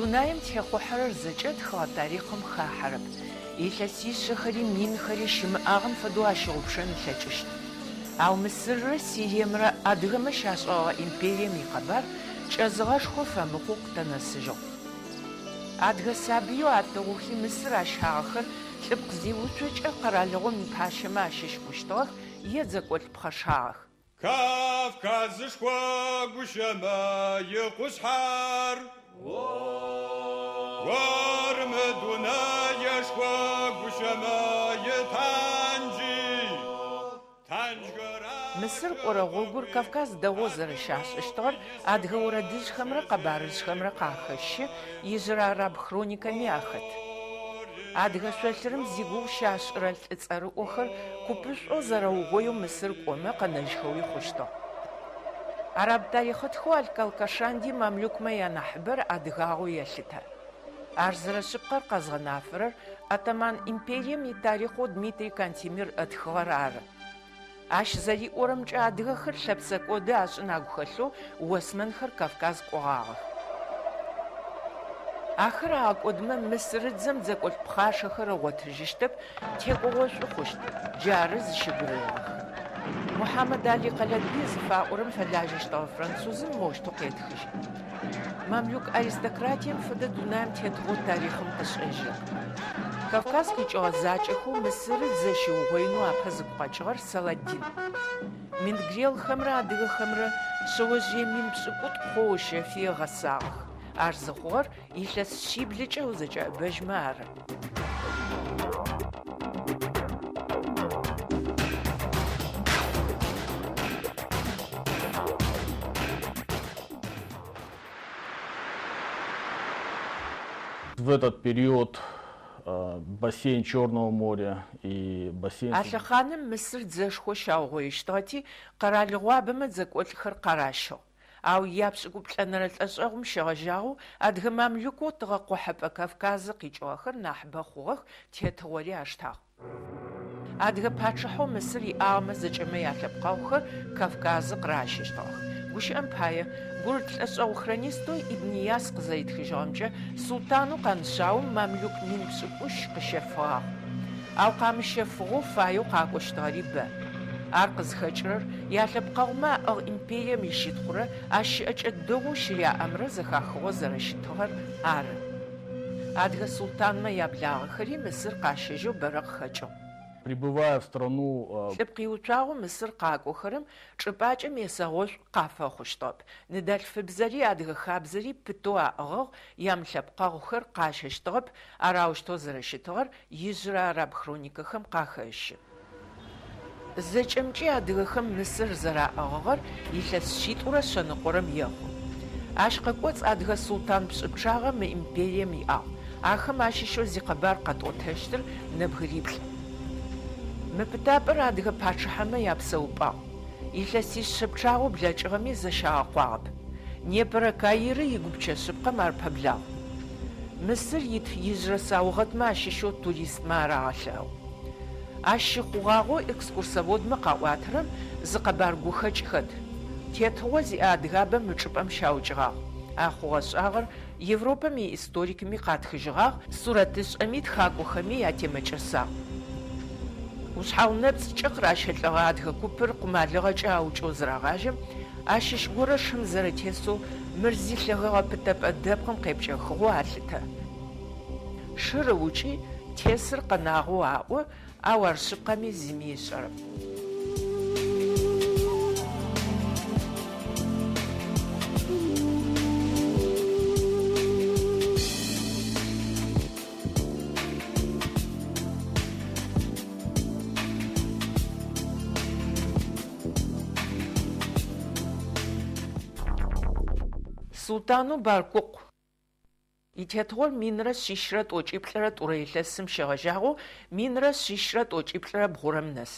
Дунаим техъухьэрэр зэкӏэ тхыгъэ тарихъым хахьэрэп. Илъэсишъэхэри минхэри щымыӏагъэм фэдэу ащыгъупшэн ылъэкӏыщт. Ау Мысыррэ Сириемрэ адыгэмэ щашӏыгъэгъэ империем икъэбар кӏэзыгъэшхо фэмыхъоу къытэнэсыжьыгъ. Адыгэ сабыеу атыгъухи Мысыр ащагъэхэр лӏыпкъ зиуцокӏэ къэралыгъом ипащэмэ ащыщ хъущтыгъэх е дзэкӏолӏ пхъэшагъэх. Кавказышхо гущэмэ и къушъхьэр, Ор мы дунэешхо гущэмэ и танджи, Мысыр кӏорэ гъогур Кавказ дэгъоу зэрэщашӏэщтыгъэр адыгэ орэдыжъхэмрэ къэбарыжъхэмрэ къахэщы, ижъырэ араб хроникэми ахэт. Адыгэ шъолъырым зигугъу щашӏырэ лӏы цӏэрыӏохэр купышӏоу зэрэугъоеу Мысыр кӏомэ къэнэжьхэуи хъущтыгъ. Араб тарихъытхэу Аль-Калкашанди мамлюкмэ янахьыбэр адыгагъэу елъытэ. Ар зэрэшъыпкъэр къэзгъэнафэрэр Оттоман империем итарихъэу Дмитрий Кантемир ытхыгъэр ары. Ащ зэриӏорэмкӏэ, адыгэхэр лъэпсэкӏоды ашӏын агу хэлъэу осмэнхэр Кавказ кӏогъагъэх. Ахэр агъэкӏодмэ, мысырыдзэм дзэкӏолӏ пхъашэхэр ыгъотыжьыщтэп, текӏогъошӏу хъущт, джары зыщыгугъыгъэхэр. Мухьамэд Али Къэлэтбый зыфаӏорэм фэлажьэщтыгъэ французым моущтэу къетхыжьы. Мамлюк аристократием фэдэ дунаим тетыгъэу тарихъым къышӏэжьырэп. Кавказ къикӏыгъэ закӏэхэу Мысыры дзэ щиугъоинэу апэ зыгу къэкӏыгъэр Саладин. Мингрелхэмрэ адыгэхэмрэ шъэожъые 80,000 хъоу ыщэфи ыгъэсагъэх. Ар зыхъугъэр илъэс шъиблыкӏэ узэкӏэӏэбэжьмэ ары. В этот период бассейн Черного моря и бассейн. А лъэхъаным Мысыр дзэшхо щаугъоищтыгъэти, къэралыгъуабэмэ дзэкӏолӏхэр къаращыгъ. Ау япшӏыкӏуплӏэнэрэ лӏэшӏэгъум щегъэжьагъэу адыгэ мамлюкэу Тыгъэкъохьэпӏэ Кавказы къикӏыгъэхэр нахьыбэ хъугъэх, тетыгъори аштагъ. Адыгэ пачъыхьэу Мысыр иӏагъэмэ зэкӏэмэ ялъэпкъэгъухэр Кавказы къыращыщтыгъэх. Гущыӏэм пае, гурыт лӏэшӏэгъу хронистэу Ибн Ияс къызэритхыжьыгъэмкӏэ, султӏанэу Къаншъаом мамлюк 80,000 къыщэфыгъагъ. Ау къамыщэфыгъэу, фаеу къакӏощтыгъэри бэ. Ар къызхэкӏырэр ялъэпкъэгъумэ аӏыгъ империем ищытхъурэ ащ щыӏэкӏэ дэгъоу щыряӏэмрэ зэхахыгъэу зэрэщытыгъэр ары. Адыгэ султӏанмэ яблагъэхэри Мысыр къащэжьэу бэрэ къыхэкӏыгъ. Прибывая в страну. Лӏыпкъ иуцуагъэу Мысыр къакӏохэрэм чӏыпӏакӏэм есэгъошӏу къафэхъущтыгъэп. Ныдэлъфыбзэри адыгэ хабзэри пытэу аӏыгъыгъ, ямылъэпкъэгъухэр къащэщтыгъэп, ар аущтэу зэрэщытыгъэр ижъырэ араб хроникэхэм къахэщы. Зэкӏэмкӏи адыгэхэм Мысыр зэраӏыгъыгъэр илъэс шъитӏурэ шъэныкъорэм ехъу. Ащ къыкӏоцӏ адыгэ султан пшӏы пчъагъэ мы империем иӏагъ. Ахэм ащыщэу зикъэбар къэтӏотэщтыр нэбгыриплӏ. Мы пытапӏэр адыгэ пачъыхьэмэ япсэупӏагъ. Илъэсишъэ пчъагъэу блэкӏыгъэми зэщагъэкъуагъэп. Непэрэ Каиры игупчэ шъыпкъэм ар пэблагъ. Мысыр ит ижъырэ саугъэтмэ ащыщэу туристмэ арагъэлъэгъу. Ащ щыхъугъагъэу экскурсоводмэ къаӏуатэрэм зы къэбар гухэкӏ хэт. Тетыгъо зиӏэ адыгабэ мы чӏыпӏэм щаукӏыгъагъ. А хъугъэ-шӏагъэр Европэм иисторикми къатхыжьыгъагъ, сурэтышӏэми тхакӏохэми ятемэкӏэсагъ. Ушъхьагъу нэпцӏкӏэ къыращэлӏэгъэ адыгэ купыр къумалыгъэкӏэ аукӏэу зырагъажьэм, ащыщ горэ шым зэрэтесэу мыр зилъэгэгъэ пытэпӏэ дэпкъым къепкӏэхыгъэу алъытэ. Шыр ыукӏи, тесыр къэнагъэу аӏо, ау ар шъыпкъэми зыми ышӏэрэп. Султӏанэу Баркъукъу. Итетыгъор 1192 илъэсым щегъэжьагъэу 1199 нэс.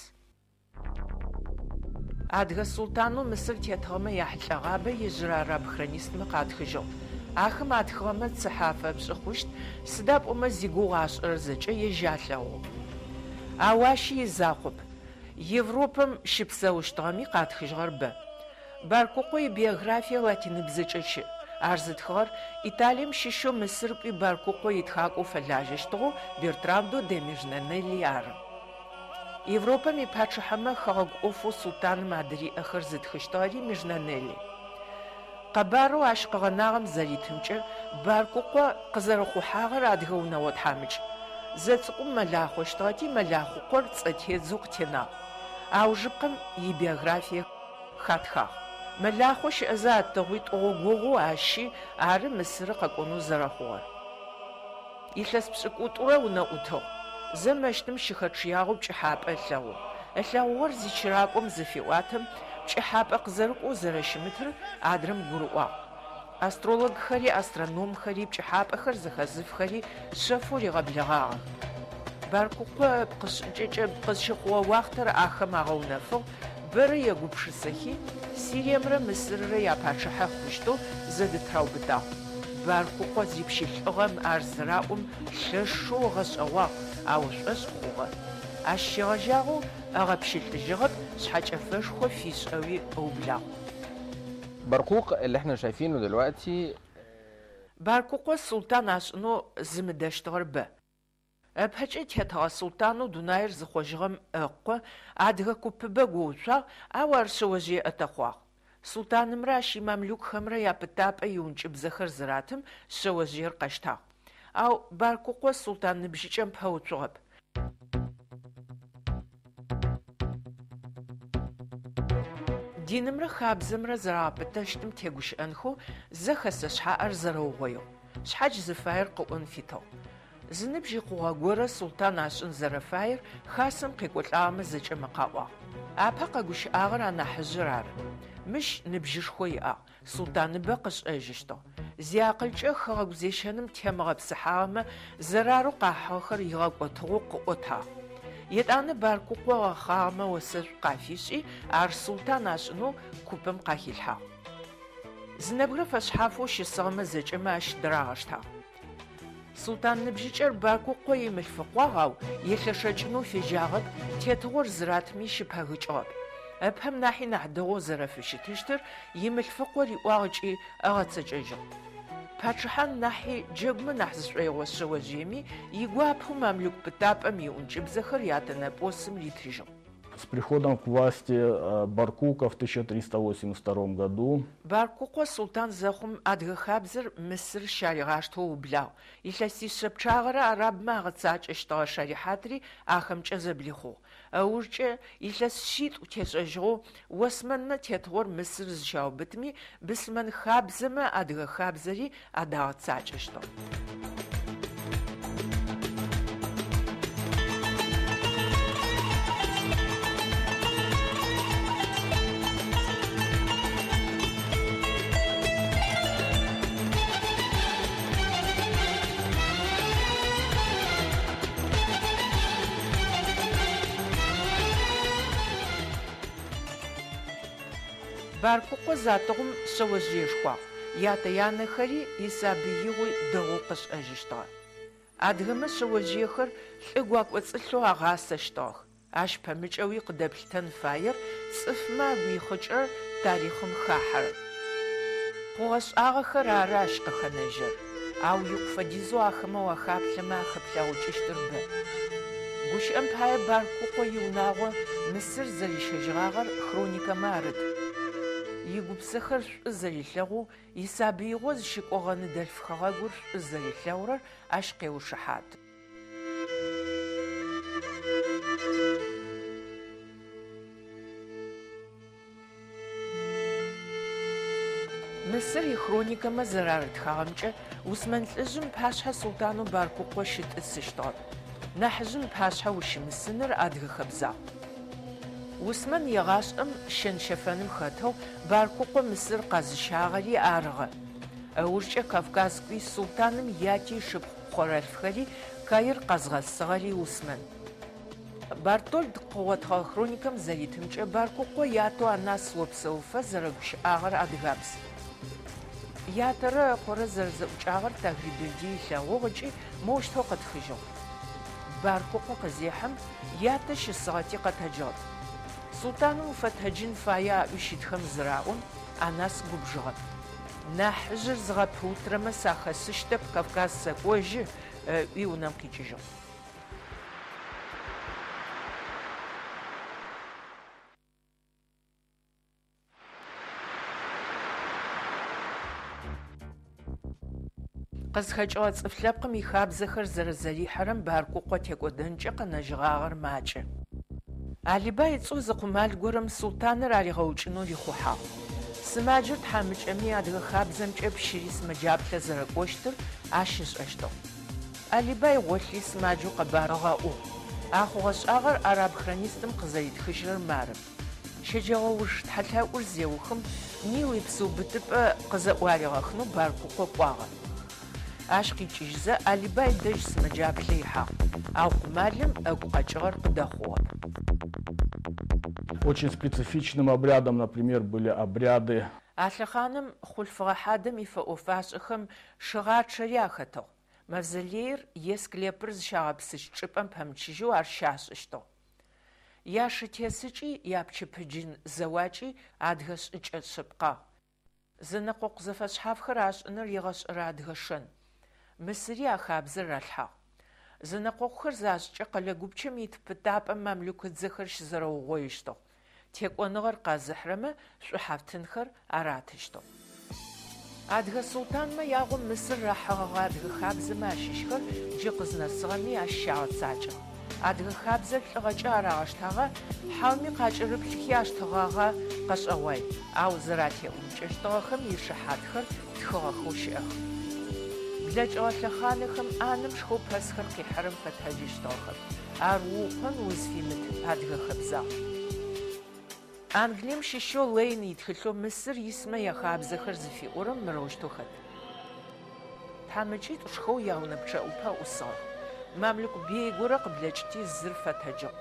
Адыгэ султӏанэу Мысыр тетыгъэмэ яхьылӏэгъабэ ижъырэ араб хронистмэ къатхыжьыгъ. Ахэм атхыгъэмэ цыхьэ афэпшӏы хъущт, сыда пӏомэ зигугъу ашӏырэр зэкӏэ ежь алъэгъугъ. Ау ащи изакъоп, Европэм щыпсэущтыгъэми къатхыжьыгъэр бэ. Баркъукъу ибиографие латиныбзэкӏэ щыӏ. Ар зытхыгъэр Италием щыщэу Мысыр кӏуи Баркъукъо итхакӏоу фэлажьэщтыгъэу Бертрандо де Мижнанелли ары. Европэм ипачъыхьэмэ хэгъэгу ӏофэу султаным адыриӏэхэр зытхыщтыгъэри Мижнанелли. Къэбарэу ащ къыгъэнагъэм зэритымкӏэ, Баркъукъо къызэрыхъухьагъэр адыгэ унэгъо тхьамыкӏ. Зэцӏыкӏум мэлахъощтыгъэти, Мэлахъукъор цӏэ тедзэу къытенагъ. Аужыпкъэм ибиографие хатхагъ. Мэлахъо щыӏэзэ атыгъуи тӏогъогогъоу ащи ары Мысыры къэкӏонэу зэрэхъугъэр. Илъэс пшӏыкӏутӏурэ унэӏутыгъ. Зэ мэщтым щыхэчъыягъэу пкӏыхьапӏэ ылъэгъугъ. Ылъэгъугъэр зичыракӏом зыфеӏуатэм, пкӏыхьапӏэ къызэрыкӏоу зэрэщымытыр адрэм гурыӏуагъ. Астрологхэри, астрономхэри, пкӏыхьапӏэхэр зэхэзыфхэри шъэфэу ригъэблэгъагъэх. Баркъукъо ыпкъ шӏыкӏэкӏэ къызщыхъугъэ уахътэр ахэм агъэунэфыгъ, бэрэ егупшысэхи, Сириемрэ Мысыррэ япачъыхьэ хъущтэу зэдытыраубытагъ. Баркъукъо зипщылӏыгъэм ар зыраӏом лъэшэу ыгъэшӏэгъуагъ, ау ышӏошъ хъугъэ. Ащ щегъэжьагъэу ыгъэпщылӏыжьыгъэп, шъхьэкӏэфэшхо фишӏэуи ыублагъ. برقوق اللي احنا شايفينه دلوقتي Баркъукъо султан ашӏынэу зымыдэщтыгъэр бэ. Ыпэкӏэ тетыгъэ султанэу дунаир зыхъожьыгъэм ыкъо адыгэ купыбэ гоуцуагъ, ау ар шъэожъые ӏэтэхъуагъ. Султанымрэ ащ имамлюкхэмрэ япытапӏэ иӏункӏыбзэхэр зыратым, шъэожъыер къэщтагъ. Ау Баркъукъо султан ныбжьыкӏэм пэуцугъэп. Динымрэ хабзэмрэ зэрагъэпытэщтым тегущыӏэнхэу зэ хэсэ шъхьаӏэр зэрэугъоигъ. Шъхьадж зыфаер къыӏон фитыгъ. Зыныбжь икъугъэ горэ султан ашӏын зэрэфаер хасэм къекӏолӏагъэмэ зэкӏэмэ къаӏуагъ. Апэ къэгущыӏагъэр анахьыжъыр ары. Мыщ ныбжьышхо иӏагъ, султаныбэ къышӏэжьыщтыгъ. Зиакъылкӏэ хэгъэгу зещэным темыгъэпсыхьагъэмэ зэрарэу къахьыгъэхэр игъэкӏотыгъэу къыӏотагъ. Етӏанэ Баркъукъо гъэхъагъэмэ осэшӏу къафишӏи, ар султан ашӏынэу купым къахилъхьагъ. Зы нэбгырэ фэшъхьафэу щысыгъэмэ зэкӏэмэ ащ дырагъэштагъ. Султан ныбжьыкӏэр Баркъукъо имылъфыкъуагъ, ау елъэшэкӏынэу фежьагъэп, тетыгъор зыратми щыпэгыкӏыгъэп. Ыпэм нахьи нахь дэгъоу зэрэфыщытыщтыр имылъфыкъо риӏуагъ ыкӏи ыгъэцэкӏэжьыгъ. Пачъыхьан нахьи джэгумэ нахь зышӏоигъо шъэожъыеми игуапэу мамлюк пытапӏэм иӏункӏыбзэхэр ятэнэпӏосым ритыжьыгъ. С приходом к власти Баркука в 1382 году. Баркъукъо султан зэхъум адыгэ хабзэр Мысыр щаригъаштэу ыублагъ. Илъэсишъэ пчъагъэрэ арабмэ агъэцакӏэщтыгъэ шэрихьатри ахэмкӏэ зэблихъугъ. Ыужкӏэ, илъэс шъитӏу тешӏэжьыгъэу, осмэнмэ тетыгъор Мысыр зыщаубытми, быслъымэн хабзэмэ адыгэ хабзэри адагъэцакӏэщтыгъ. Баркъукъо затыгъум шъэожъыешхуагъ, ятэ-янэхэри исабыигъуи дэгъоу къышӏэжьыщтыгъэ. Адыгэмэ шъэожъыехэр лӏыгу акӏоцӏылъэу агъасэщтыгъэх. Ащ пэмыкӏэуи къыдэплъытэн фаер цӏыфмэ агу ихъыкӏрэр тарихъым хахьэрэп. Хъугъэ-шӏагъэхэр ары ащ къыхэнэжьрэр. Ау икъу фэдизэу ахэмэ уахаплъэмэ ахэплъэгъукӏыщтыр бэ. Гущыӏэм пае Баркъукъо иунагъо Мысыр зэрищэжьыгъагъэр хроникэмэ арыт. Игупсэхэр шӏу зэрилъэгъоу, исабыигъо зыщыкӏогъэ ныдэлъф хэгъэгур шӏу зэрилъэгъурэр ащ къеушыхьаты. Мысыр ихроникэмэ зэрарытхагъэмкӏэ, Усмэн лӏыжъым ыпашъхьэ султанэу Баркъукъо щытӏысыщтыгъэп. Нахьыжъым ыпашъхьэ ущымысыныр адыгэ хэбзагъ. Усмэн егъашӏэм щэн-щэфэным хэтыгъ, Баркъукъо Мысыр къэзыщагъэри арыгъэ. Ыужкӏэ Кавказ кӏуи султаным яти ышыпхъу пхъорэлъфхэри Каир къэзгъэсыгъэри Усмэн. Бартольд къыгъотыгъэ хроникэм зэритымкӏэ, Баркъукъо ятэу Анас опсэуфэ зэрэгущыӏагъэр адыгабз. Ятэрэ ыкъорэ зэрэзэӏукӏагъэр Тагриберди ылъэгъугъ ыкӏи моущтэу къытхыжьыгъ, Баркъукъо къызехьэм, ятэ щысыгъэти къэтэджыгъэп. Султаным уфэтэджын фае аӏуи щытхэм зыраӏом, Анас губжыгъэ. Нахьыжъыр зыгъэпыутырэмэ сахэсыщтэп, Кавказ сэкӏожьы, ыӏуи унэм къикӏыжьыгъ. Къызхэкӏыгъэ цӏыф лъэпкъым ихабзэхэр зэрэзэрихьэрэм Баркъукъо текӏодэнкӏэ къэнэжьыгъагъэр макӏэ. Алибай ыцӏэу зы къумал горэм султаныр аригъэукӏынэу рихъухьагъ. Сымаджэр тхьамыкӏэми, адыгэ хабзэмкӏэ пщыри сымэджаплъэ зэрэкӏощтыр ащ ышӏэщтыгъ. Алибай гъолъи сымаджэу къэбар ыгъэӏугъ. А хъугъэ-шӏагъэр араб хронистым къызэритхыжьырэр мары. Щэджэгъоуж тхьэлъэӏур зеухым, Нил ипсыубытыпӏэ къызэӏуаригъэхынэу Баркъукъо кӏуагъэ. Ащ къикӏыжьызэ, Алибай дэжь сымэджаплъэ ихьагъ, ау къумалым ыгу къэкӏыгъэр къыдэхъугъэп. Очень специфичным обрядом, например, были обряды. А лъэхъаным хъулъфыгъэ хьадэм ифэӏо-фашӏэхэм шыгъачъэри ахэтыгъ. Мавзолеир е склепыр зыщагъэпсыщт чӏыпӏэм пэмычыжьэу ар щашӏыщтыгъ. Яшытесыкӏи япчыпыджын зэуакӏи адыгэ шӏыкӏэ шъыпкъагъ. Зэнэкъокъу зэфэшъхьафхэр ашӏыныр егъэшӏэрэ адыгэ шэн. Мысыри а хабзэр ралъхьагъ. Зэнэкъокъухэр зашӏыкӏэ къэлэ гупчэм ит пытапӏэм мамлюкыдзэхэр щызэрэугъоищтыгъ. Текӏоныгъэр къэзыхьырэмэ шӏухьафтынхэр аратыщтыгъ. Адыгэ султанмэ ягъом Мысыр рахьыгъэгъэ адыгэ хабзэмэ ащыщхэр джы къызнэсыгъэми ащ щагъэцакӏэх. Адыгэ хабзэр лӏыгъэкӏэ арагъэштагъа, хьауми къакӏэрыплъыхи аштэгъагъа къэшӏэгъуай, ау зэратеӏункӏэщтыгъэхэм ишыхьатхэр тхыгъэхэу щыӏэх. Блэкӏыгъэ лъэхъанэхэм ӏанэм шхэу пэсхэр къихьэрэм фэтэджыщтыгъэхэп. Ар уукъон узфимыт адыгэ хэбзагъ. Англием щыщэу Лейн итхылъэу Мысыр исмэ яхабзэхэр зыфиӏорэм мырэущтэу хэт. Тхьамыкӏитӏу шхэу яунэ пчъэӏупэ ӏусыгъэх. Мамлюк бей горэ къыблэкӏыти зыр фэтэджыгъ.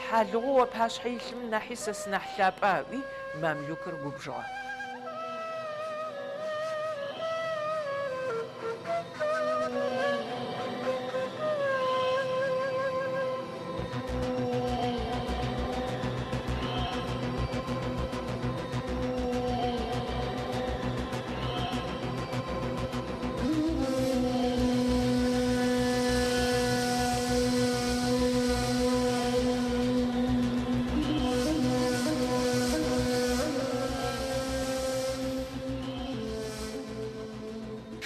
Хьалыгъоу уапашъхьэ илъым нахьи сэ сынахь лъапӏа ыӏуи, мамлюкыр губжыгъэ.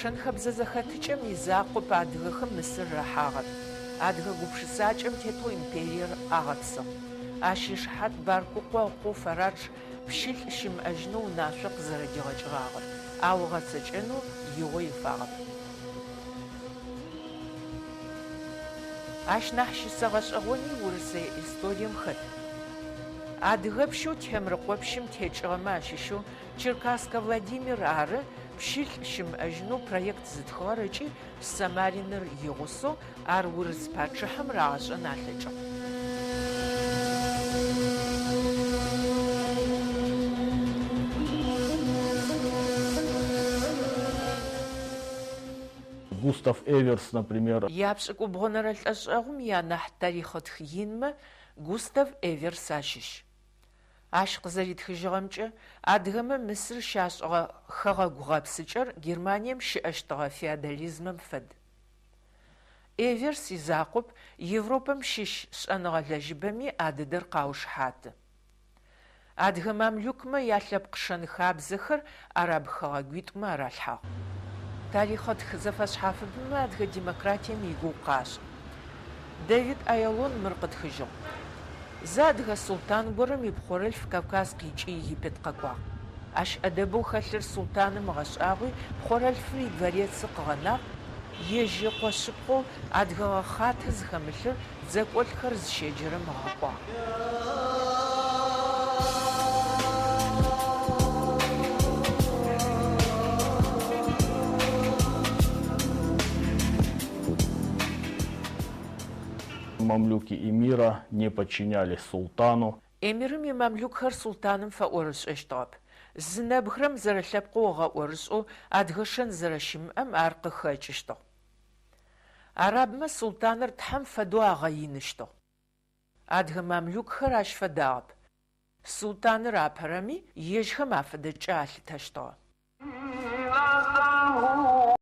Шэн-хэбзэ зэхэтыкӏэм изакъоп адыгэхэм Мысыр рахьагъэр. Адыгэ гупшысакӏэм тетэу империер агъэпсыгъ. Ащ ишыхьат Баркъукъо ыкъоу Фэрадж пщылӏ щымыӏэжьынэу унашъо къызэрэдигъэкӏыгъагъэр, ау ыгъэцэкӏэнэу игъо ифагъэп. Ащ нахь щысэ гъэшӏэгъони урысые историем хэт. Адыгэпщэу Темрыкъопщым текӏыгъэмэ ащыщэу Черкасскэ Владимир ары пщылӏ щымыӏэжьынэу проект зытхыгъэр ыкӏи Самариныр игъусэу ар урыс пачъыхьэм рагъэшӏэн алъэкӏыгъ. Густав Эверс, например. Япшӏыкӏубгъонэрэ лӏэшӏэгъум ианахь тарихъытх инмэ Густав Эверс ащыщ. Ащ къызэритхыжьыгъэмкӏэ, адыгэмэ Мысыр щашӏыгъэ хэгъэгу гъэпсыкӏэр Германием щыӏэщтыгъэ феодализмэм фэд. Эверс изакъоп, Европэм щыщ шӏэныгъэлэжьыбэми а дэдэр къаушыхьаты. Адыгэ мамлюкмэ ялъэпкъ шэн-хабзэхэр араб хэгъэгуитӏумэ аралъхьагъ. Тарихъытх зэфэшъхьафыбэмэ адыгэ демократием игугъу къашӏы. Давид Аялон мыр къытхыжьыгъ. Зы адыгэ султан горэм ипхъорэлъф Кавказ къикӏи Египет къэкӏуагъ. Ащ ӏэдэбэу хэлъыр султаным ыгъэшӏагъуи, пхъорэлъфыр идворецы къыгъэнагъ, ежь ыкъо шъыпкъэу адыгэгъэ хъатэ зыхэмылъыр дзэкӏолӏхэр зыщеджэрэм ыгъэкӏуагъ. Мамлюки эмира не подчинялись султану. Эмирым имамлюкхэр султаным фэӏорышӏэщтыгъэп. Зы нэбгырэм зэрэлъэпкъэу ыгъэӏорышӏэу адыгэ шэн зэрэщымыӏэм ар къыхэкӏыщтыгъ. Арабмэ султаныр Тхьэм фэдэу агъэиныщтыгъ. Адыгэ мамлюкхэр ащ фэдагъэп. Султаныр апэрэми, ежьхэм афэдэкӏэ алъытэщтыгъэ.